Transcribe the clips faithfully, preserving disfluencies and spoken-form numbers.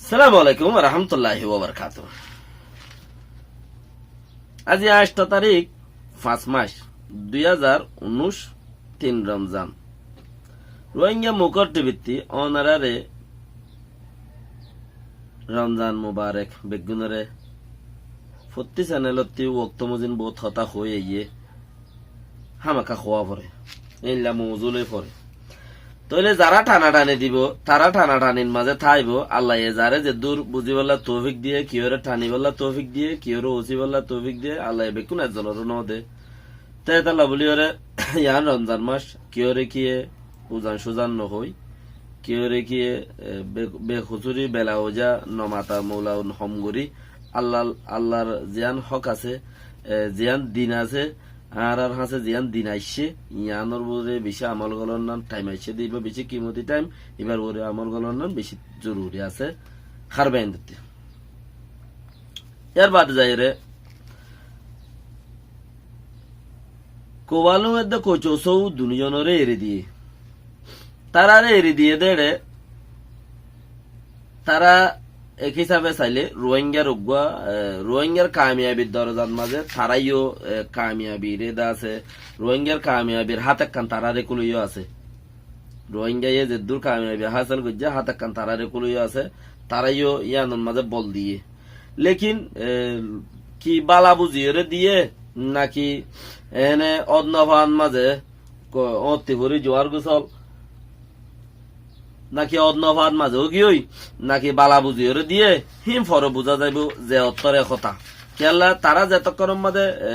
Assalamu alaikum wa rahmatullahi wa barakatuhu. Aijja añctho tarík, fañs mac, dui házar unnúic, tin Romzan. Ruáingga Mukor tibittí ónoraré Romzan Mubarek beggúnoré. Fottí senelottí wokto mozin bout hotá hoói aiyé. Hámaka hoóa foré. Éilla mouzú loi foré. Tóile zará thana-thani dibou, tará thana-thanir mazé táibou, Allaye zaré zeddúr buzíbolla toufik diyé, kiyóre thanibólla toufik diyé, kiyóre ósibólla toufik diyé, Allaye bekkún ezzonoré nóde. Te étalla bóliyoré, yián Romzan mac, kiyóre kiyé uzan-suzan nohói, kiyóre kiyé, e, be-, bekusúri bela uza nomata moula hom gorí, Allar, Allar ziyán hók asé, e, ziyán din asé, añárar hañsé ziyán din aiccé, yiánor uore bicí amol gorónnan thaim aiccé dé, ibá bicí kimoti thaim, ibár uore amol gorónnan bicí zoruri asé, hár beindótti. Yárbade zaiyóre, Kouwalung edde Koucou sóu duní zonoré eri diyé. Taráre eri diyé dé ére, tará ek hísafe sailé Ruáingar uggúa, e, Ruáingar kamiyabir dorozat mazé taráiyo, e, kamiyabiré dá asé, Ruáingar kamiyabir hát ekkán taráre kúloiyó asé. Ruáingaye zeddúr kamiyabi hásil goijjé, hát ekkán taráre kúloiyó asé, taráiyo yíanor mazé bol diyé. Lékin, e, ki bála buziyoré diyé, naki ene ódnofan mazé, ko-, ótti fori juwar gusol, naki ódnofan mazé ógiyoi, naki bála buziyoré diyé, hín fore buzá zaibou ze ottóre hotá. Kiyólla tará zetókkonor mazé, e,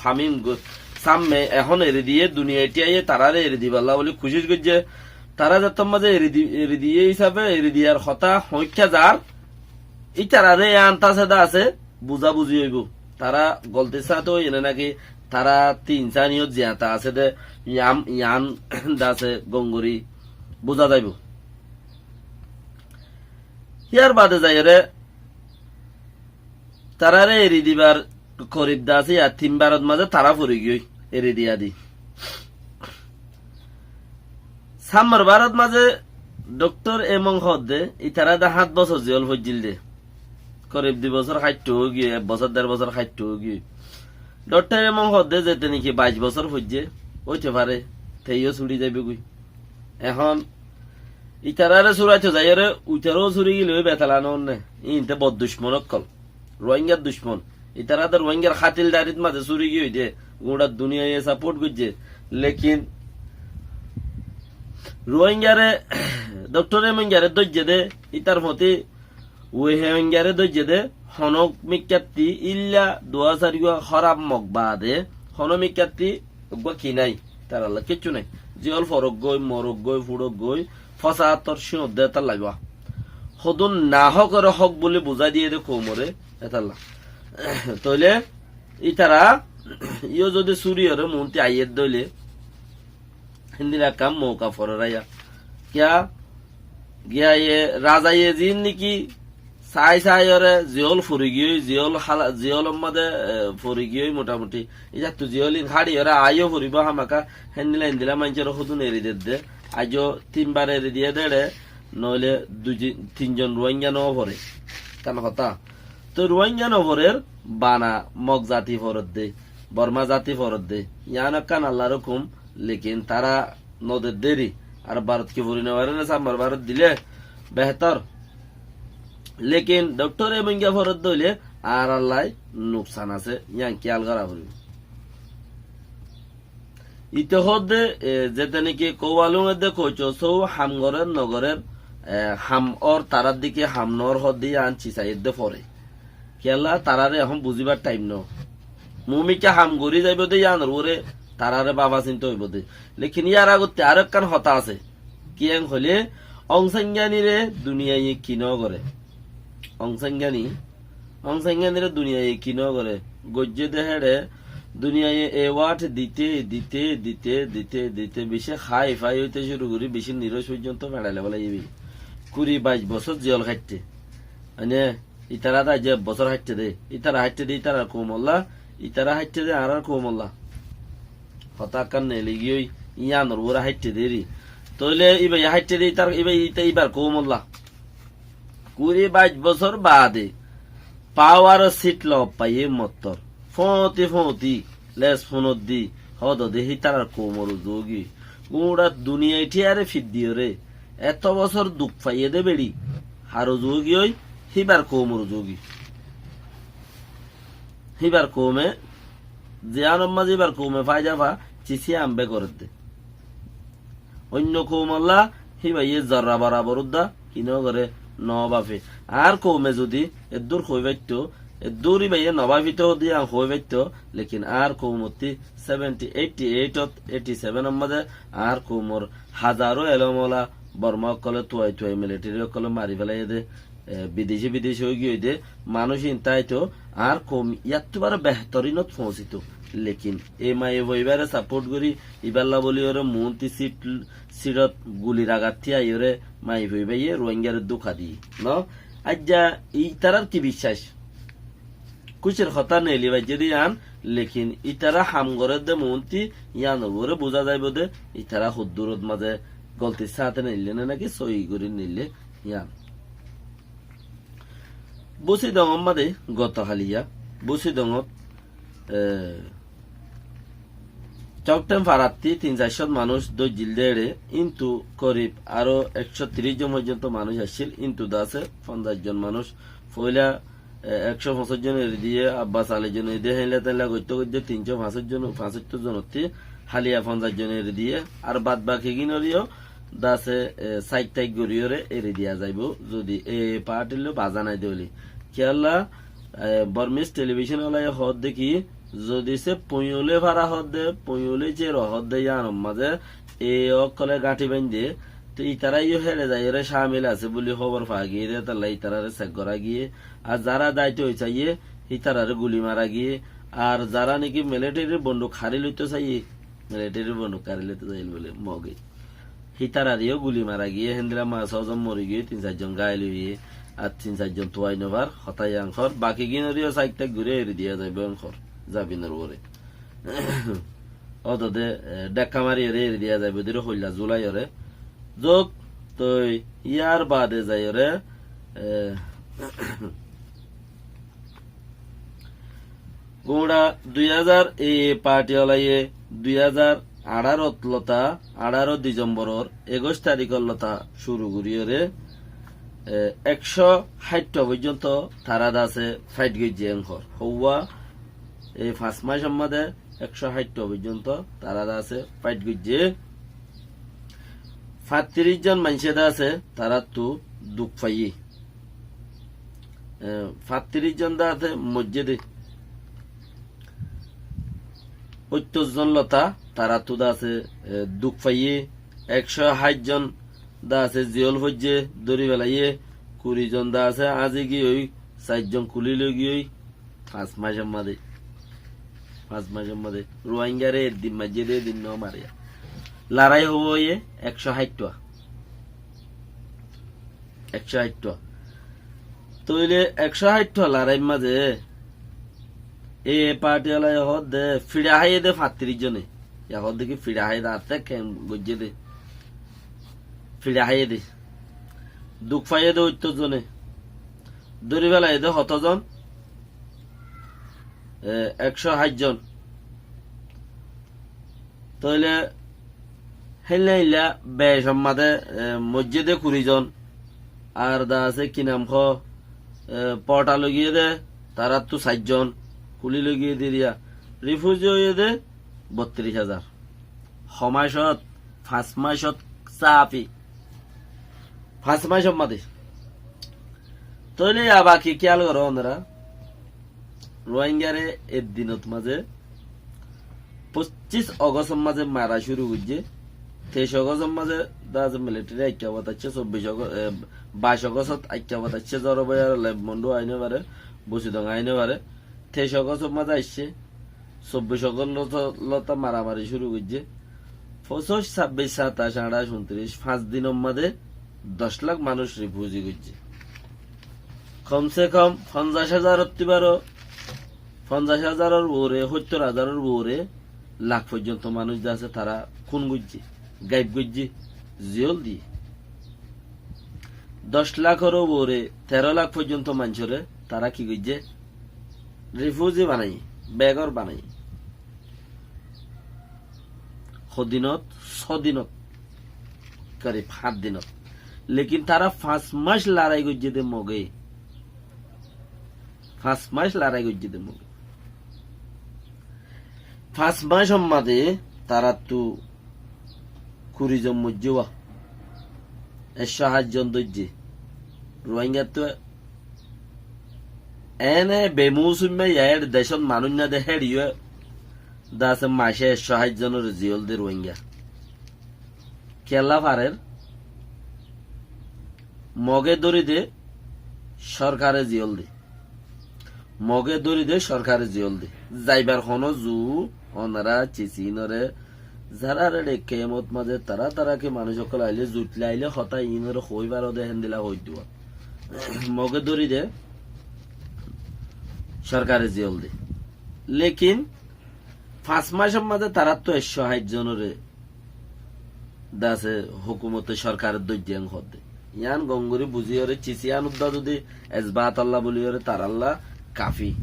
hamim go-, sámme ehón eri diyé, duniyai thíyaiyé taráre eri dibálla bóli kucíc goijjé. Tará zettór mazé eri di-, eri diyé hísafe, eri diyar hotá hoóikka zar, ítararé yián tasé dá asé, buzá-buzi óibou. Tará goltir sáñte óiye né naki tará tin sáñiyot ziyata asé dé, yián, yián dá asé gom gorí buzá zaibou. Yárbade zaiyóre, taráre eri dibar korib dá asé, yá tin barot mazé tará fori giyói eri diya di. Sammor barot mazé Doktor Emong hoódde, itará dé hát bosór ziyól foijjíl dé. Korib dui bosór háitto óigiyoi, ek bosór der bosór háitto óigiyoi. Doktor Emong hoódde, zete niki baic bosór foijjé, óite fare, teiyó suçi zaibógoi. Ehón itaráre suraito zaiyóre, uitaró suri gilé ói betala noónne. Iín te bor ducmon ókkol. Ruáingar ducmon. Itará de Ruáingar hátil darit mazé suri giyói de, guñçar duniyaiye saport goijjé. Lékin Ruáingare, Doktor Emongare dóijje de, ítar foti Wei Hewengare dóijje de, honó mikkátti ílla duwá sairgúa hóraf mok baade, honó mikkátti eggúa ki nái, taralla kiccú nái. Ziyól foroggói, moroggói, fuçoggói, fósa áttor cíñot de étalla ibá. Hodún nahókore hók bóli buzái diyé de koumoré étalla. Tóile ítara yó zodi súriyoré muúnti aiyér dóile, héndilla ekkán mouka forer aiya. Kiyá? Giyaye razaye ziín niki sai saiyoré ziyól fori giyói, ziyól hála-, ziyólor modé, e, fori giyói motamuti. Ítattu ziyól ín háçiyoré aáiyo foribóu hámaka, héndilla héndilla maincóre hodún eri dedde. Aijjó tin bar eri diyé dé éçe, noóile dui ti-, tin zon Ruáinga noó fore. Ekkán hotá. Toi Ruáinga noforer, bana Mok zati foredde, Borma zati foredde. Yián ekkán Allar hukum, lekin tará nodedde eri. Ar Barot ki fori nofaré né, Sammar Barot dilé behétor. Lekin Doktor Emongga foredde óile añárallai nuksan asé, yián kiyal gorá foribó. Ite hoódde, e, zete niki Kouwalung edde Koucou sóu ham gorér nogorér, e, ham ór tarár dike ham noór hoódde yián cisai edde fore. Kiyólla taráre ehón buzíbar thaim noó. Muúmikká ham gorí zaibou dé yiánor uore taráre báfa sinta óibou dé. Lekin yár agotte aró ekkán hotá asé. Kiyén hoilé, Ong Sangyanire duniyaiye ki nogoré? Ong Sangyani, Ong Sangyanire duniyaiye ki nogoré? Goijjé dé héçe duniyaiye eward dite, dite, dite, dite, dite, bicí hái fái óite cúru gorí bicí niróc foijjonto feçaile félai dibi. Kuri baic bosór ziyól háitte. Mane, itará dé aijjó ek bosór háitte dé. Itará háitte dé, itarar koumolla, itará háitte dé, añárar koumolla. Hotá ekkán neeli giyói, yiánor uore háitte dé eri. Tóile íbaye háitte dé, itar, íba, ita, íbar koumolla. Kuri baic bosór baade pawar sit lof faiyé mottor. Fóñti fóñti les fúnot di hódode hítarar koumor uzu ógi. Gúñça duniyai thíyare fiddiyoré eto bosór duk faiyé dé beçi. Har uzu ógi ói, híbar koumor uzu ógi. Híbar koume, ziyánor mazé híbar koume faida fa, cisiya ambe goredde. Oinno koumolla híbaye zorra borabor udda ki no gore, no bafe. Añár koume zodi eddur hoi faitto, eddur híbaye no bafito de yián hoi faitto, lekin añár koumotti seventy, eighty eight ot, eighty seven or mazé añár koumor hazaro elom ola Borma ókkole tuai tuai militeri ókkole mari félaiye de, e, bideci bideci ói giyói de, manúic in táito, añár koum yáttu baró behtorinot foóñsito. Lekin e maiyafuaibáre sapót gorí, ibálla bóliyoré muúnti sit, sitot gulir agat tíyaiyóre maiyafuaibáye Ruáingaré dúka diyé. No? Aijja itarár ki biccác? Kúcir hotá neeli baijjé de yián, lekin itará ham gorédde muúnti yiánor uore buzá zaibou de, itará hoddúrot mazé goltir sáñte neille né náki sóiyi gorí neille yián. Busidongor mazé goto haliya, Busidongot, e, Cókten farattí tin saircót manúic dóijjil dé eçe, íntu korib aró ekcó tiríc zon foijjonto manúic aiccíl, íntu de asé fonzaic zon manúic. Foóila, e, ekcó foñsíc zon eri diyé, Abbas Ali zon eri diyé, héinla téinla goitté goitté tincó fañsóic zon, fañsóttor zonottí háliya fonzaic zon eri diyé, ar bad bakigínoré yó de asé, e, sáik táik goríyoré eri diya zaibou, zodi e paarthílloi bazá nái dé óile. Kiyólla, e, Bormis telibicón olaye hoódde ki, zodi sé puñulé fara hoódde, puñulé céro hoódde yíanor mazé e ókkole gáñthi baindé, te itará yó héçe zaiyóre cámil asé buli hóbor fa giyé dé, étalla itaráre sek gorá giyé. Ar zará zaito saiyé, ítararé guli mara giyé. Ar zará niki militerir bonduk hári loito saiyé, militerir bonduk hári loito saiyé buli Moge. Hítararé yó guli mara giyé, héndilla mañs só zon mori giyé, tin sair zon gáil óiye, ar tin sair zon tuwai no far, hotá yián hoór, bakigínoré yó sáik táik gorí eri diya zaibou yián hoór, zabinor uore. Ódode, e, dhekka mariyoré eri diya zaibou, dóri hoilla zulaiyoré. Zuk, toi yar baade zaiyoré, e, Gúñça dui házar, e, e paarthi olaye dui házar añçárot lota, añçáro Disomboror ekuic tarikor lota cúru goríyoré, e, ekcó háiththua foijjonto tará de asé fáith goijjé yián hoór. Houwa e fañs maicor mazé ekcó háiththua foijjonto tará de asé fáith goijjé. Fañttiríc zon maincé de asé taráttu duk faiyé. E, fañttiríc zon de asé moijjé dé. Óttor zon lota taráttu de asé, e, duk faiyé. Ekcó háit zon de asé ziyól foijjé, dóri felaiyé. Kuri zon de asé áñzi giyói, sair zon kulí loi giyói. Fañs maicor mazé. Fañs maicor mazé. Ruáingaré eddin maijjé dé, eddin no mariya. Larái hoóiye ekcó háiththua. Ekcó háiththua. Tóile ekcó háiththua larair mazé e paarthi olaye hoódde fiça háiye dé fañttiríc zone. Yá hoódde ki fiça háiye dé, añáttu kem goijjé dé. Fiça háiye dé. Duk faiyé dé óttor zone. Dóri felaiyé dé hotó zon? E, ekcó háit zon. Tóile héilla héilla becór mazé, e, moijjé dé kuri zon. Ar de asé ki nam hoó, e, pothá loi giyé dé, taráttu sair zon, kulí loi giyé dé eriya. Rifuzi óiye dé bottiríc házar. Ho maicot, fañs maicot sáfi. Fañs maicor mazé. Tóile yá baki kiyál goró onora. Ruáingaré eddinot mazé foccíc Ogostor mazé mara cúru goijjé. Teic Ogostor mazé de asé militeri aikká fotaiccé, sobbic Ogo-, e, baic Ogostot aikká fotaiccé, Zoro Bóiya, Lef Mondu aái no fare, Busidong aái no fare. Teic Ogostor mazé aiccé, sobbic Ogost lota, lota maramari cúru goijjé. Foñsíc, sábbic, sataic, añçáic, untiric, fañs dinor mazé doc lak manúic rifuzi goijjé. Komse kom fonzaic házarottú baró, fonzaic házaror uore, hóttor házaror uore lak foijjonto manúic de asé, tará kún goijjé, gaib goijjé, ziyól diyé. Doc lakór uore teró lak foijjonto maincóre tará ki goijjé? Rifuzi banaiyé, begór banaiyé. Hodinot, sodinot, korib hát dinot. Lekin tará fañs mac lorai goijjé de Moge. Fañs mac lorai goijjé de Moge. Fañs mac ot mazé taráttu kuri zon moijjé wa, ekcó háit zon dóijje. Ruáingattu ene bemusuimma yair decót manúic nade héçiyo dase mace ekcó háit zonore ziyól de Ruáinga. Kiyólla farer? Moge dóri de, sorkare ziyól de. Moge dóri de, sorkare ziyól de. Zaibar honó zu, onora cisi inore, zarare de kemot mazé tará tará ki manúic ókkol aile, zuitla aile, hotá inore hoói baro de héndilla hoói duwa. Moge dóri de, sorkare ziyól de. Lekin fañs mac ot mazé taráttu ekcó háit zonore dase hókumote sorkare dóijje en hoódde. Yián gom gorí buzíyore cisi yián udda zodi esbat olla buliyore taralla kafi.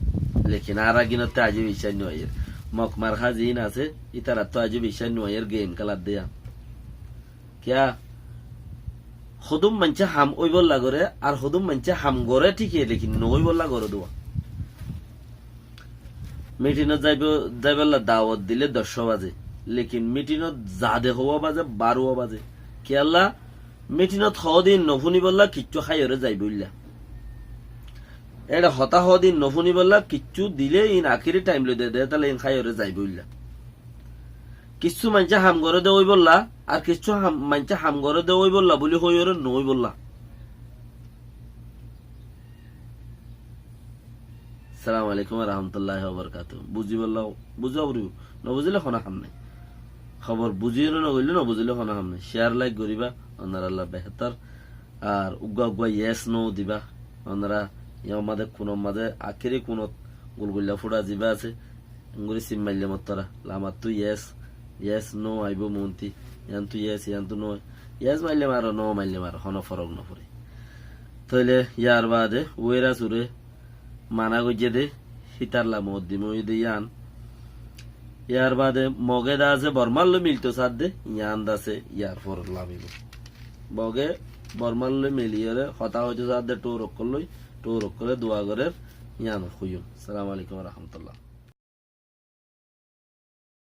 Lekin añára ginotte aijjó biccác no óiyer. Mok Marhaz in asé, ítarattú aijjó biccác no óiyer, geim kéladde yián. Kiyá? Hodún maincé ham óibolla goré, ar hodún maincé ham goré thíke, lekin no óibolla goré duwa. Mitinot zaibo-, zaibolla dawot dile doccó bazé, lekin mitinot zade hoó bazé, baró bazé. Kiyólla? Mitinot hoó de in no fúnibolla kiccú háiyore zaibolla. Eçe hotá hoó de in no fúnibolla kiccú dile in akéri thaim loi de, de tale in háiyore zaibolla. Kissú maincé ham goré de óibolla, ar kissú ham, maincé ham goré de óibolla buli hoiyore no óibolla. Assalamu alaikum wa rahmatullahi wa barakatuhu. Buzibolla, buza foribo. No buzile hono ham nai. Hóbor buziyore no goille, no buzile hono ham nai. Share, like goriba, onaralla behétor. Ar uggúa uggúa yes no diba. Onara yar mazé kunor mazé akéri kunot gulgulla fura ziba asé. Engori sim maille mottora. Lamattú yes, yes, no aibo monti. Yiántu yes, yiántu no. Yes maille maro, no maille maro, hono forok no fore. Tóile yar bade uera sure mana goijjé de, hítar lamot dimmo óiye de yián. Yar bade Moge dase Bormar loi milto sadde, yián dase yar for lamibo. Moge Bormar loi miliyore hotá hoito sadde, thóur ókkol loi, thóur ókkole dua gorer, yián hoiyum. Assalamu alaikum wa rahmatullah.